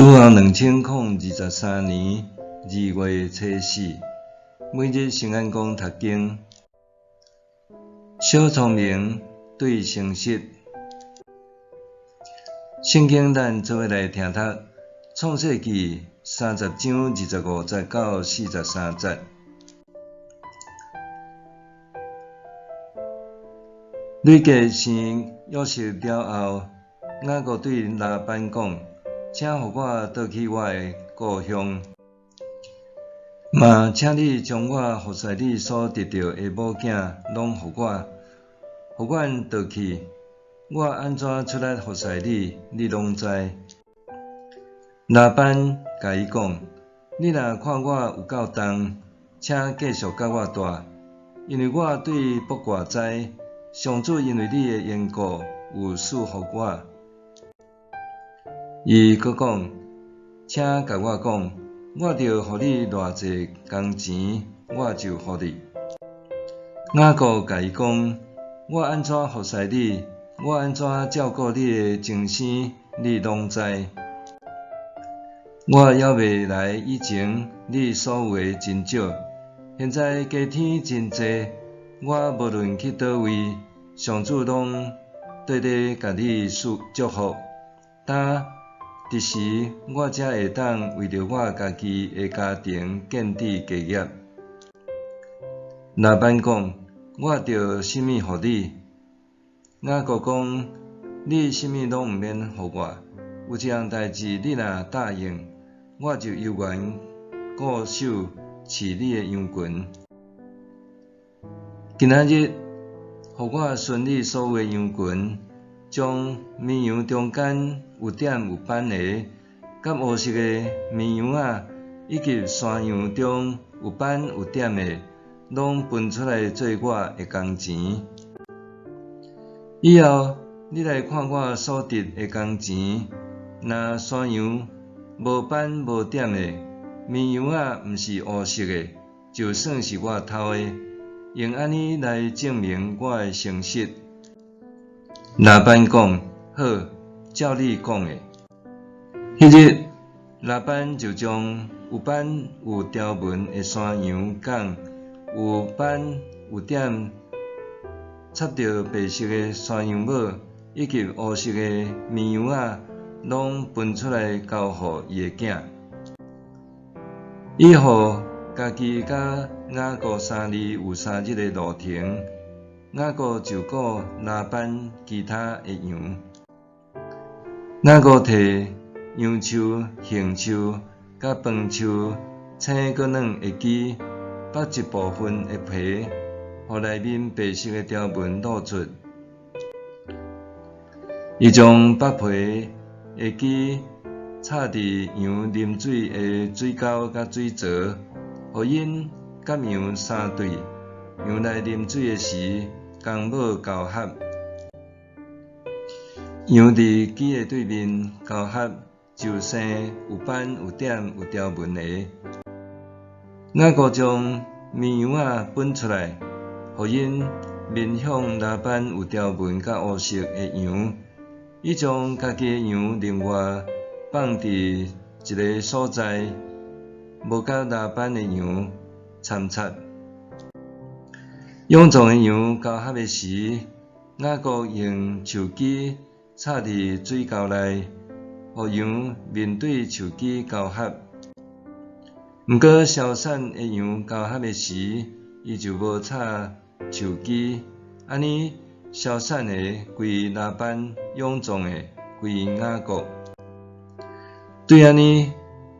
主後2023年2月初四，每日聖安講讀經，小聰明對誠實。聖經咱做伙來聽讀創世記30章25節到43節。累結生約瑟了後，雅各對拉班講：請予我倒去我的故鄉，嘛請你將我服侍你所得著的某囝攏予我，予阮倒去。我按怎出力服侍你，你攏知。拉班共伊講：你若看我有夠重，請繼續佮我蹛，因為我對卜卦知，上主因為你的緣故有賜福我。伊閣講：請共我講，我著予你偌濟工錢，我就予你。雅各共伊講：我按怎服侍你，我按怎照顧你的親生，你攏知。我猶未來以前，你所有的真少，現在加添真濟。我無論去佗位，上主攏綴咧共你賜祝福。今這時我才會當為著我家己的家庭建置家業。拉班講：我著啥物予你？雅各講：你啥物攏毋免予我，有一項代誌你若答應，我就猶原固守飼你的羊群。今仔日，予我巡你所有的羊群，將綿羊中間有點有斑的，佮烏色的綿羊仔，以及山羊中有斑有點的，攏分出來做我的工錢。以後你來看我所得的工錢，若山羊無斑無點的，綿羊仔毋是烏色的，就算是我偷的，用按呢來證明我的誠實。拉班講：好，照你講的。彼日，拉班就將有斑有條紋的山羊仝有斑有點插著白色的山羊母，以及烏色的綿羊仔，攏分出來交予伊的囝。伊予家己佮雅各三日有三日的路程。雅各就顧拉班其他的羊。雅各提楊樹、杏樹、佮椪樹青閣軟的枝，縛一部分的皮，予內面白色的條紋露出。伊將縛皮的枝插佇羊啉水的水溝佮水槽，予𪜶佮羊相對。羊來啉水的時，公母交合，羊佇枝的對面交合，就生有斑有點有條紋的。雅各將綿羊仔分出來，予𪜶面向拉班有條紋佮烏色的羊。伊將家己的羊另外放佇一个所在，無佮拉班的羊摻雜。勇壯的羊交合的時，雅各用樹枝插佇水溝內，予羊面對樹枝交合。毋過消散的羊交合的時，伊就無插樹枝，按呢消散的歸拉班，勇壯的歸雅各。對按呢，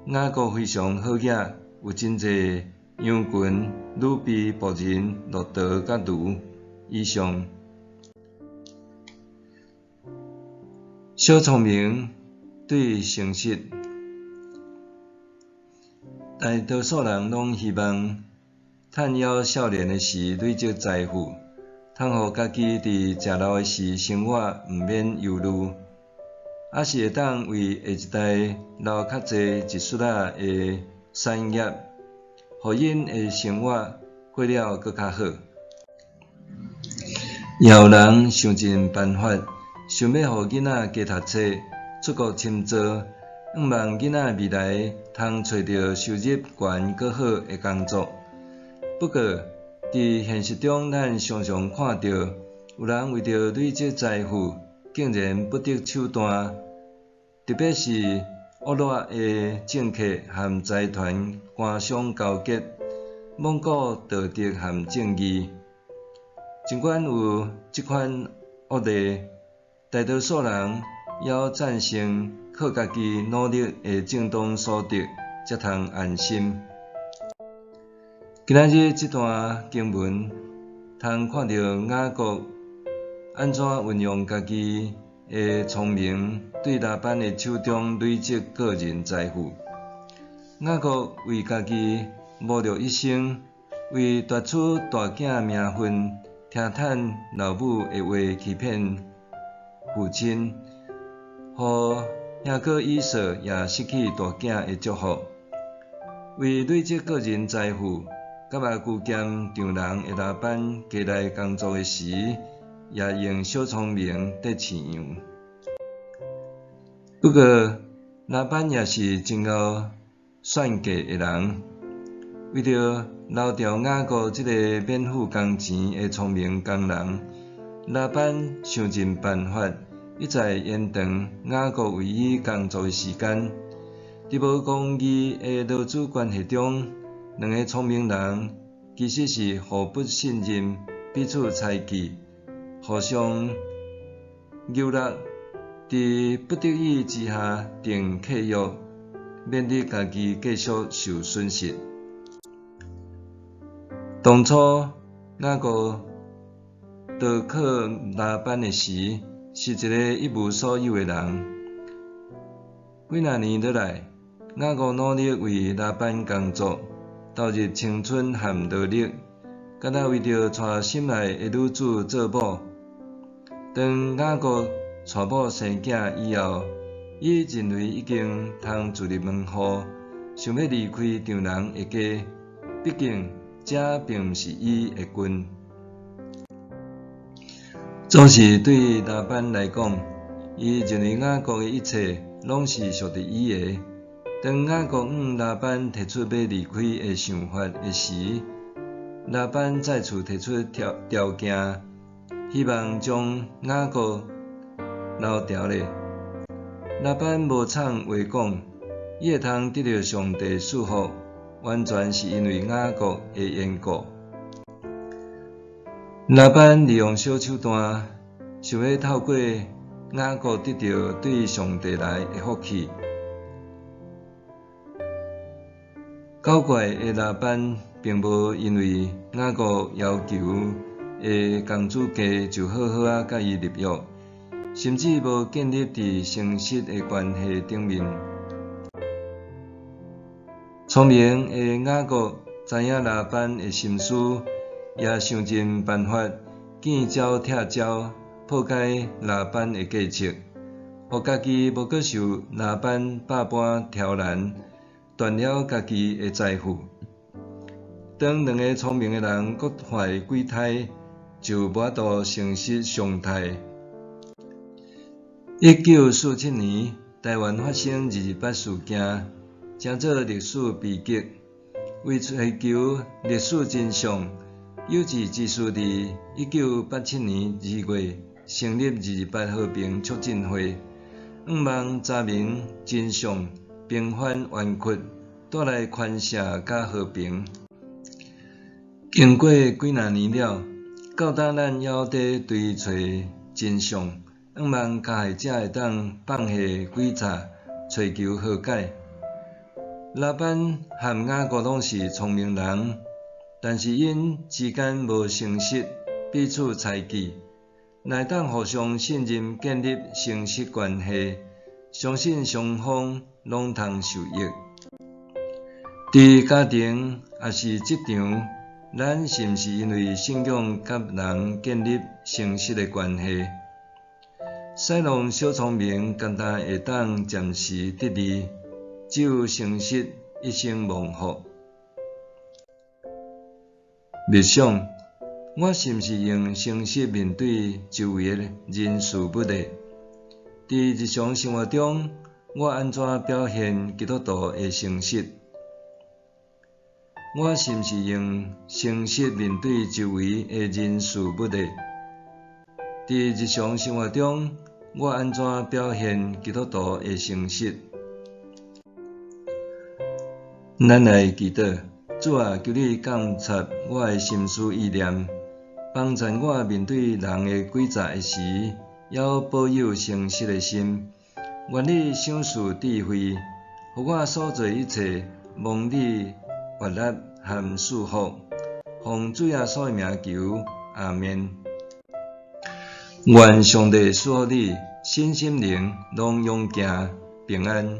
雅各非常好額，有真濟羊群，女婢僕人、駱駝佮驢。以上。小聰明對誠實，大多數人攏希望趁猶少年的時累積財富，通予家己佇食老的時生活毋免憂慮，抑是會當為下一代留較濟一撮仔的產業，予𪜶的生活過了閣較好。也有人想盡辦法，想欲予囡仔加讀冊，出國深造，向望囡仔未來通揣著收入懸閣好的工作。不過，佇現實中，咱常常看著有人為著累積財富，竟然不擇手段，特別是惡劣的政客和財團官商勾結，罔顧道德和正義。儘管有這款惡例，大多數人猶贊成靠家己努力的正當所得，才通安心。今仔日這段經文，通看著雅各按怎運用家己的聰明，對拉班的手中累積個人財富。雅各為家己謀略一生，為奪取大囝名分，聽趁老母的話欺騙父親，予兄哥以掃也失去大囝的祝福。為累積個人財富，佮阿姑兼丈人的拉班家內工作的時，也用小聰明佇飼羊。不過，拉班也是真𠢕算計的人，為著留牢雅各這個免付工錢的聰明工人，拉班想盡辦法，一再延長雅各為伊工作的時間。佇無公義的勞資關係中，兩個聰明人其實是互不信任，彼此猜忌，互相搝勒，佇不得已之下訂契約，免得家己繼續受損失。當初雅各投靠拉班的時，是一個一無所有的人。幾若年落來，雅各努力為拉班工作，投入青春和勞力，敢若為著娶心愛的女子做某。當雅各娶某生囝以後，伊認為已經通自立門戶，想欲離開丈人的家，畢竟這並毋是伊的根。總是對拉班來講，伊認為雅各的一切攏是屬佇伊的。當雅各向拉班提出欲離開的想法的時，拉班再次提出條件，希望將雅各留牢咧。拉班無藏話講，伊會通得著上帝賜福，完全是因為雅各的緣故。拉班利用小手段，想欲透過雅各得著對上帝來的福氣。狡怪的拉班並無因為雅各要求的工資低就好好仔佮伊立約，甚至無建立佇誠實的關係頂面。聰明的雅各知影拉班的心思，也想盡辦法見招拆招，破解拉班的計策，予家己無閣受拉班百般刁難，斷了家己的財富。當兩個聰明的人各懷鬼胎，就無法度誠實相待。1947年，台灣發生二二八事件，成做歷史悲劇。為追求歷史真相，有志之士佇1987年2月成立二二八和平促進會，向望查明真相，平反冤屈，帶來寬赦佮和平。經過幾若年了，到今咱猶佇追揣真相，向望加害者會當放下詭詐，揣求和解。拉班和雅各攏是聰明人，但是𪜶之間無誠實，彼此猜忌，若會當互相信任，建立誠實關係，相信雙方攏通受益。佇家庭抑是職場，咱是毋是因為信仰佮人建立誠實的關係？使用小聰明，敢若會當暫時得利，只有誠實一生蒙福。默想，我是毋是用誠實面對周圍的人事物呢？佇日常生活中，我按怎表現基督徒的誠實？我是毋是用誠實面對周圍的人事物的？佇日常生活中，我按怎表現基督徒的誠實？咱來祈禱，主啊，求你監察我的心思意念，幫助我面對人的詭詐的時，猶保有誠實的心。願你賞賜智慧，予我所做一切，蒙你悅納和賜福。奉主耶穌的名求，阿們。願上帝賜福你，身心靈攏勇健平安。